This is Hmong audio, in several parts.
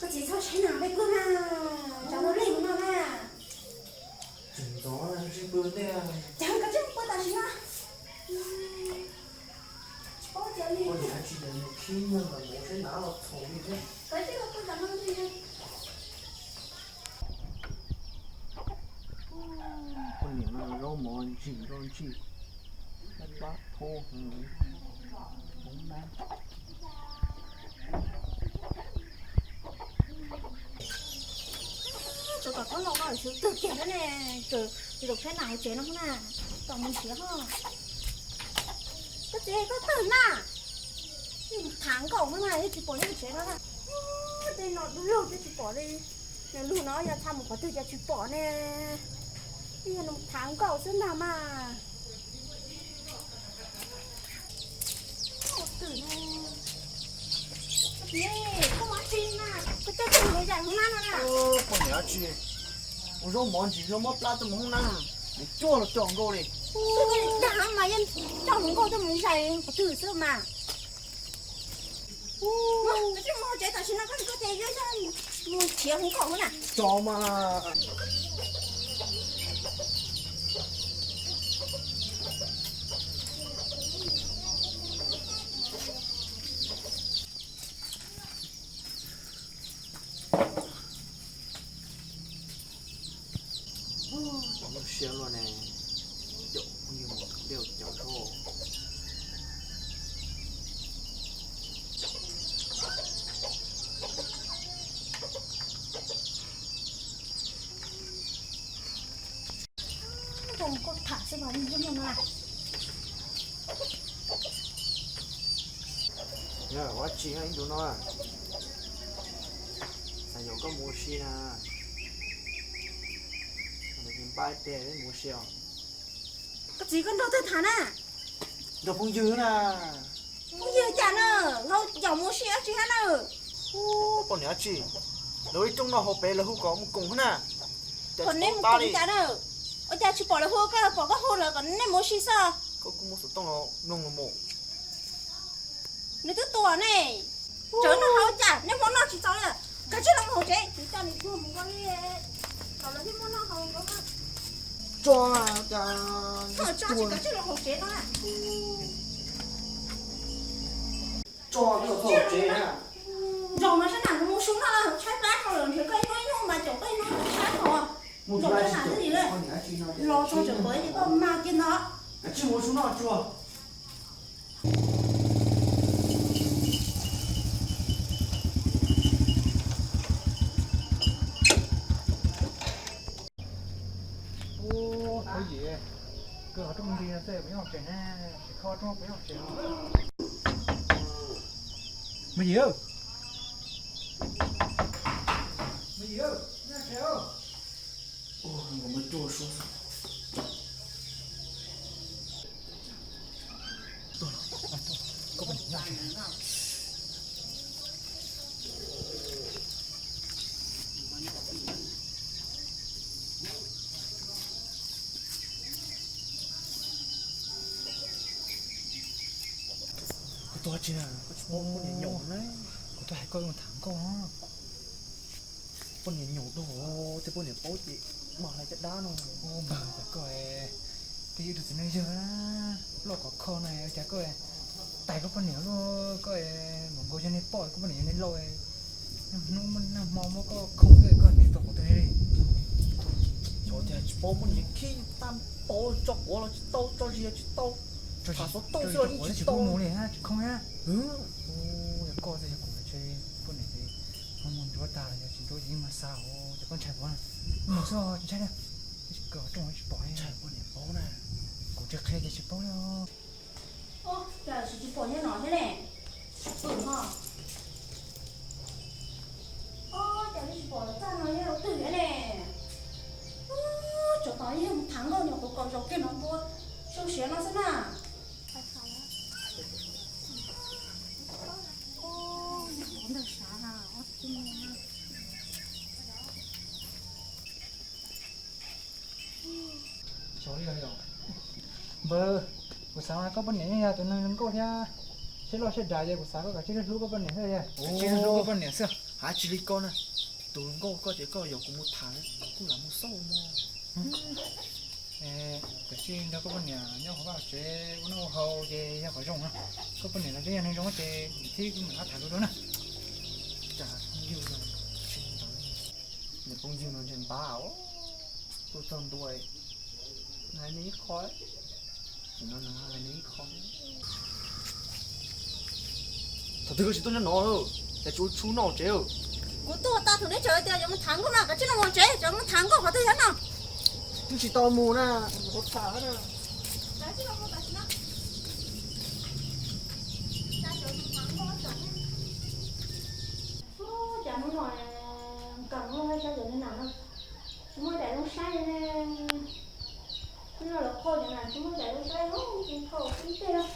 Tsis txhob saib nas peb pw na, tsov tau lej mus no na. Tseem ntxov tsis pw ntej. Cas koj tsis pw tam sim no? Tsis paub tias li. Poj niam tsis yog nws khib nyiab mas mus saib nas los txhaum li thiab. Koj tsis pw tam no li. Poj niam no zaub mov ntsim zaub ntsim, pab pab phob heev, hmoov nab. Tsov tom qab no no xyov twg kiag thiab ne, zaum saib nas hauv tsev no na, tom mus nrhiav ho. Koj txiv, koj twg na? Yeej tham nkauj xwb na, yeej tsis pom nyob hauv tsev no na. Tej no du lug twb tsis pom li. Nws lug no yog txha mus qhov twg cas tsis pom ne. Yog nws tham nkauj xwb ntag mas. Koj txiv, koj ua dab tsi na? Koj coj tuaj mus zais hauv nab no na. Poj niam dab tsi, ua zaub mov ntsim zaub mov plab tuaj mus hauv nab, nws cuag los coj nkauj li. Koj dag mas yeej coj hluas nkauj tuaj mus zais qhov twg xwb mas. Koj tsis mus hauv tsev tam sim no, koj mus tias yog mus nrhiav hluas nkauj na. Tso mas. Txaus lub siab luaj ne, caum phooj ywg mus thov dej ua caum zog. Yog ua tsi ib ntus no, xav yuav koj mus ua si na, npaj tes peb mus ua si os. Koj txiv, koj nrog twg tham na? Nrog phooj ywg na. Phooj ywg cas na, ho yaum mus ua si dab tsi hab na? Poj niam dab tsi, lawv ua ib rooj noj hauv pem lawv hu kom mus koom hab na. Kom neb mus koom cas na? Ua cas tsis pom lawv hu, koj pom koj hu lawv kom neb mus ua si xwb. Koj kuj muaj xov tooj los mloog los mus. Nws twb tuaj ne. Tsawv noj hauv cas, neb muab noj tsis txaus li. Kav tsij los hauv tsev, kuv coj nws tuag mus nkaus li. Kom lawv thiaj muab noj hauv nkaus. Tso, tso, kav tsij los hauv tsev no na. Tso, tso, tso tsev na. Nrog mas sab nam mus su noj, tshaib plab rau lawm nrhiav koj ib hnub ib hnub mas caum koj ib hnub ib hnub tshaib hos. Nrog sab nam xwb nim le. Los tso tseem pom ces koj mag kiag ntag. Kav tsij mus su noj tsuag. Ub, thov yim, koj qhov rooj nti xwb puas nyob hauv tsev na, tsis kho rooj puas nyob hauv tsev. Me yim, me yim, nyob tsev. Koj tuaj tsi na, koj tsis paub poj niam nyaum na. Kuv tuaj hais koj ua tham nkauj no. Poj niam nyaum dua, tej poj niam paub ces mas hais caj dab no. Npawg, cas koj, koj yog ib tug txiv neej yawg na, loj khov kho na, cas koj tais koj poj niam luaj, koj mam nkaus yog nej poj, koj poj niam yog nej laus. Niaj hnub niaj hmo muab koj khoom, koj tig tau qhov twg li? Xyov tias tsis paub poj niam khib, tag pov tso quav los tsis tau, tso zis los tsis tau, tham xov tooj xwb los yeej tsis tau. Mus li tsis khoom na. Yog koj xwb, yog kuv ces poj niam ces mus nruab tag los yog tsis nruab ces yeej mag xav os, ces koj ntshai kuv na. Mus xwb tsis ntshai li. Twb tsis kawg rooj tsis pom li. Ntshai poj niam paub na. Kuv tsis qhia ces tsis paub li os. Cas tsis pom nyob no thiab ne? Pw ho. Cas tsis pom lawv txaj no yog lub twg thiab ne? Tsov tom yog tham nkauj nyuam qhuav kom zaum kiag no npua, sau siav no xwb na. Ntawm sav na. Xyov li os. Npawg, kuv xav mas koj poj niam yeej yog tus neeg zoo nkauj thiab. Siab loj siab dav ces kuv xav koj kav tsij hlub koj poj niam xwb. Kav tsij hlub koj poj niam xwb, hais tsis li koj na. Tus hluas nkauj koj tias koj yuav kuv mus tham kuj lam mus xauj mog. Kav tsij nrog koj poj niam nyob hauv vaj tsev ua noj ua haus ces yog qhov zoo na. Koj poj niam los twb yog neeg zoo ces thiab kuj mam tham dua dua na. Cas phooj ywg no tsis ntawd, niam phooj ywg no ntshe npab os, tuaj txog ntua hais nws ib qho, nim no hais nws ib qho. Thaum twg koj tsis tuaj nyob no, cas tsis ua tshub noj tsev? Kuv tuaj tau thaum neb tseem tias yuav mus tham nkauj no, koj tsis los mus tsev, tseem mus tham nkauj qhov twg thiab no? Twb tsis tau mus na, mus tham na. Cas hnub no nkawm lub hab sab cov neeg nam no tsis muaj daim zoo saib ne. Hnub no lawv qhoj cov nam tsis muaj daim zoo saib, tsis thaum ib teg.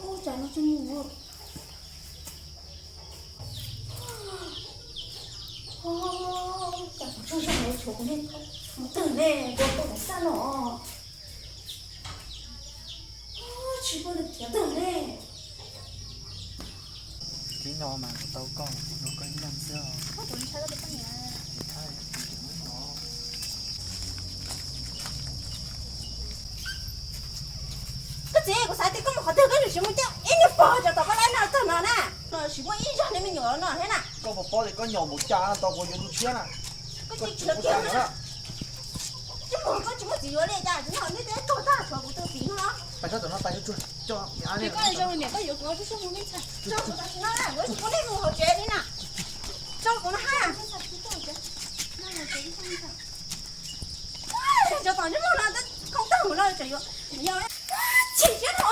Ua cas no tsis mus? Cas kuv tsaug zog es tshuav kuv niag mus twg ne, ua tau mus txaj no. Tsis muaj leej twg ne. Tib no mas kuv tau koj, kuv hlub koj ib leeg xwb os. Koj txiv, kuv xav tias koj mus qhov twg koj yuav tsis mus coj ib niag pog cov tom koj lab no txog no na. No tsis muaj ib zag niag me nyuam no thiab na. Koj puas paub tias koj nyuam mus cas tau kuv yuav tus tshiab na. Koj tsis tshua kiag na. Tsis muaj, koj tsis muaj txiv yuav li cas, tsis muaj, nej twb tuag tag tshuav kuv tus txiv no. Pais sab tom no pais, koj zoo niam koj yuav kuv tib xub mus me ntxhais. Tso kuv tam sim no na, kuv tsis pub nej mus hauv tsev li na. Tso kuv no ha. Cov tom ntsej muag no twb khoob tag mus no tseem yuav niam yau. Chim siab no,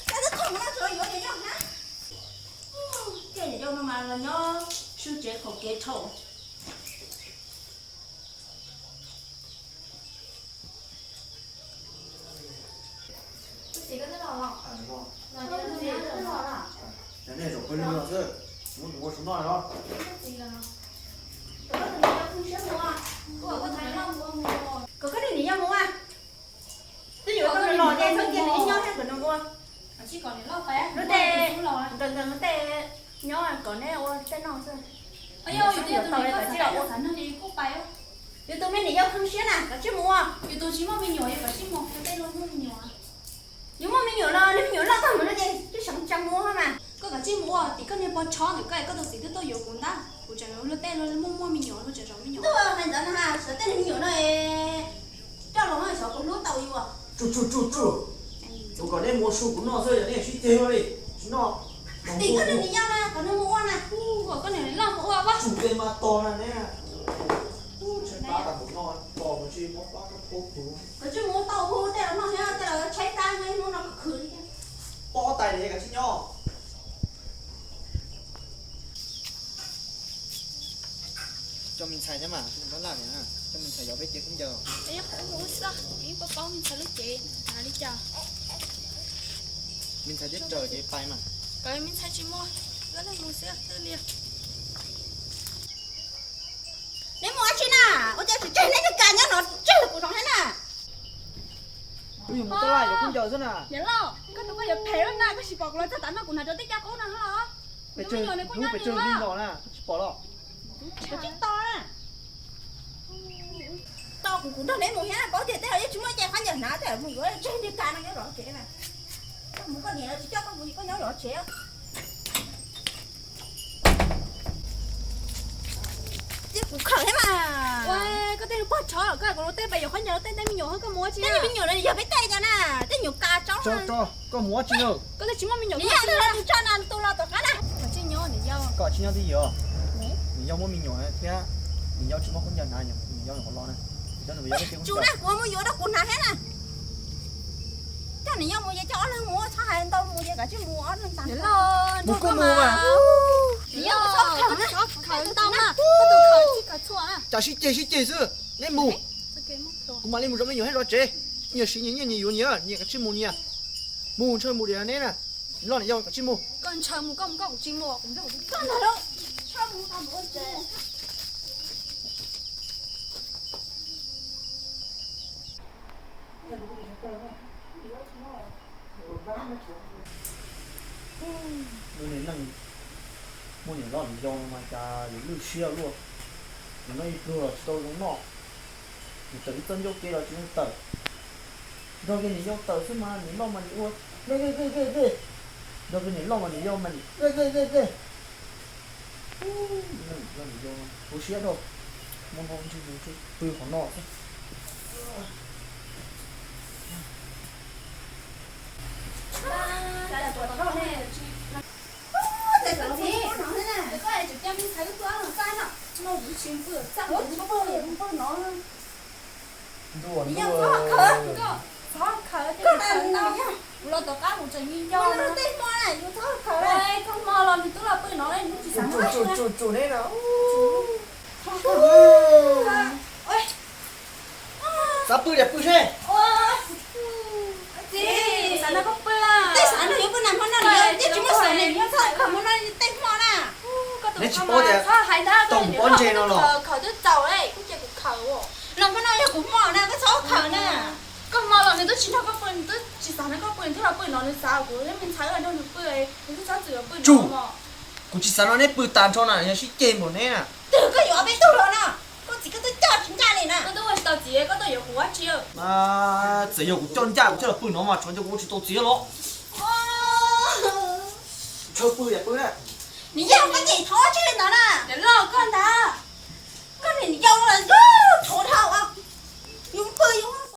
twb khoob mus no tseem yuav niam yau na. Tej niam yau no mas los nyob sub tsev qaum kev dhau. Nej zaum pawg lug no xwb, muab tus ua su noj no. Kom koj niam yau mus a. Twb yuav koj los ces txhob cia nws nyob thiab kom nws ua. Lub tej, ntawm ntawm lub tej nyob kom neb ua tej no xwb. Yus tus me niam yau kheev siab na, koj tsij mus ua. Yus tus tsis muaj me nyuam, yus koj tsij mus ua tej luag muaj me nyuam. Yus muaj me nyuam los, neb me nyuam loj tag mus no ces twb seev tsaa mus ua mas. Koj koj tsij mus ua tim koj niag pog tshob ntawm koj, koj tus txiv twb tuaj yuav kuv ntag, kuv tseem yuav luag tej luag muaj muaj me nyuam, luag tseem zov me nyuam. Ntuj, hais ntawd no ha, sawv tej niag me nyuam no es coj los xyov puas hlub tau yus. Tsuj tsuj tsuj tsuj, kuv kom neb mus ua su kuv noj xwb, yog neb sib ceg li, tsis noj. Tim koj niag niam yau na, kom nws mus ua na. Kom koj niam loj mus ua. Tsum tej mas tos na neb. Tshaib plab tas mus noj tos mus tsis muab plab koj pub kuv. Koj tsij mus ua tau hu tej los noj thiab tej los tshaib plab hnub no koj khwv li thiab. Pob tais li koj tsij nyob. Coj me ntxhais thiab mas, coj me ntxhais yov peb cev khaub ncaws. Ib qhov ub xwb, ib paub paub me ntxhais lub cev hnav li cas. Me ntxhais thiab raws ces pais mas. Kom me ntxhais tsis mus, lawv mus xwb twb li. Neb mus dab tsi na? Ua cas tseem tseg neb niag kas nyob no tseg kuv zoov thiab na? Wb yuav mus taj laj yuav khaub ncaws xwb na. Niam loj, koj tus koj yuav phem lawm na, koj tsis pom kuv los txog tav no kuv hnav rau tej caj qub no los. Pes tsawg hnub pes tsawg hli los na, koj tsis pom los? Koj tsis tos na. Tau kuv, kuv nrog neb mus thiab, paub tias tej zaum yeej tsis muaj caj khaub ncaws hnav, tej zaum mus yuav tseg niag kas no nyob zov tsev na. Koj mus koj niam, tsis coj koj mus ces koj nyob zov tsev. Ces kuv khaws thiab mas. Koj tej pog tshob, koj kuv tej pes yuav khaub ncaws tej, tej me nyuam koj mus ua tsi? Tej me nyuam no yog peb tej cas na, tej nyuam kas tsob. Koj mus ua tsi? Koj tej tsis muaj me nyuam, niam yau tso na, tus los tom qab na. Kom tsis nyob twj ywm. Niam yau muaj me nyuam thiab, niam yau tsis muaj khaub ncaws hnav, niam yau nyuam qhuav los na. Tsuas na, kuv mus yuav rau kuv hnav thiab na. Coj niam yau mus ces coj ob leeg mus, txhob hais ntau mus ces kav tsij mus ob leeg tag. Mus kuj mus mas. Niam yau, khaws ntau na, koj tus khaws tsis khaws txhua na. Cas sib ceg sib ceg xwb, neb mus. Kuv mam li mus zov me nyuam thiab zov tsev. Nyias siv nyias nyiaj nyias yuav nyias, nyias kav tsij mus nyias. Mus ntshaw mus diam neb na. Loj niam yau kav tsij mus. Koj ntshaw mus koj mus, koj kuv tsis mus, kuv nrog kuv tus koj ntag lauj. Lub neej muaj niam loj niam yau no mas cas yuav lwj siab luaj. Nws noj ib pluag los tsis tau zoo noj, nws tawm ib txoj ncauj kev los tsis zoo tawm. Nrog kiag niam yau tawm xwb mas niam loj mas niam ua vej vej vej vej vej. Nrog kiag niam loj mas niam yau mas niam vej vej vej vej. Niam loj niam yau no tu siab dhau, muaj no ntsej muag pw qhov no xwb. Ntuj, ntuj. Kuv los tom qab kuv tseem yig yau na. Tej hmo na, yus txhob khaws. Koj hmo los nws twb los pw no, nws tsis xav. Tsuj, tsuj, tsuj, tsuj neb no. Xav pw diam pw seb. Txiv, xav nrog koj pw. Tej xav nrog yus pw na, hmo no yus twb tsis muaj xav nrog yus txhob khaws hmo no tej hmo na. Neb tsis paub tias tau kuv pob ntseg no los. Khaws twb txaus, kuv cia kuv khaws. Los hmo no yog kuv hmo na, koj txhob khaws na. Koj hmo los nws twb tsis nrog koj pw, nws twb tsis xav nrog koj pw, nws twb los pw no, nws xav kuv me ntxhais nrog nws pw, nws twb txhob txwm pw no. Kuv tsis xav nrog neb pw tas nrho na, yog sib ceg npaum neb na. Twb koj yuav ob peb tug los no, koj txiv koj twb coj tsis ncaj li na. Koj twb ua tsis tau txiv, koj tuaj yuav kuv ua tsi? Txawm yog kuv coj ncaj kuv thiaj los pw no mas tsov nco kuv ua tsis tau txiv los. Ntshaw pw yam pw na. Nws yog koj cem thov tsis li ntawd na. Niam loj koj ntag.